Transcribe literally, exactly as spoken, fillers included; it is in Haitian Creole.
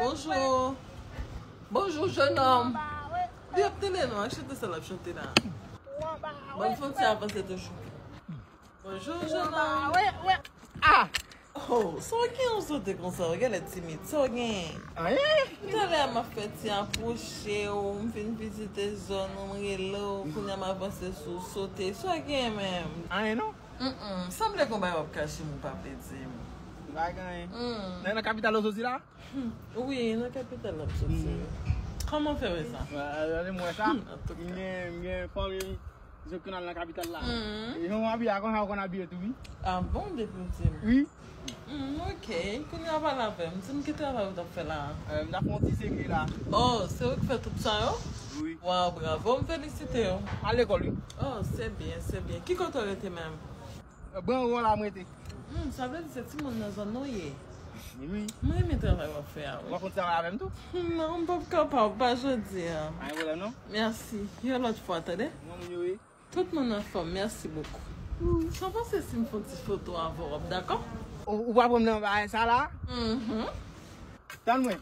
Bonjou. Bonjou, jennonm. Li ap tande nou, ak chante sa l ap chante la. Bon, fon ti avanse toujou. Bonjou, jennonm. Ah! Oh, sa w gen w sote konsa, w genlè timid. Sa w gen? Anyen. Talè a m ap fè ti apwoche w, m vin vizite zòn ou, m rele w, kounye a m avanse sou w, sote. Sa w gen menm? Anyen non. Mm-mm. Sanble gon bagay w ap kache m ou pa vle di m. Pa gen anyen. Hmm. Nan, nan kapital ou soti la? Hmm. Wi, nan kapital l ap soti. Hmm. Kòman w fè wè sa? Gade m wè sa. Hmm, antouka. M gen, m gen fanmi m, zot konn al nan kapital la. Hmm. E jan w abiye a, konsa w konn abiye tou, wi. Ah bon, depi w di m. Wi. Hmm, ok. Kounye a pale avè m. Di m ki travay ou t ap fè la a? Eh, m t ap fè yon ti seke la. Oh, se ou ki fè tout sa yo? Wi. Waw, bravo, m felisite w. Al lekòl, wi. Oh, se byen, se byen. Ki kote w rete menm? Bon, bon, la m rete. Hmm, sa vle di se timoun nan zòn nou ye? Wi. Mwen renmen travay w ap fè a, wi. W ap konn travay avè m tou? Non, m p ap kapab, pa jodi a. Pa gen pwoblèm, non. Mèsi. Yon lòt fwa, tande? Non, moun yo ye. Tout moun anfòm, mèsi bokou. Sa w panse si m fè yon ti foto avè w, w ap dakò? Ou, ou pa pran m nan bagay sa la? Mhm. Tann mwen.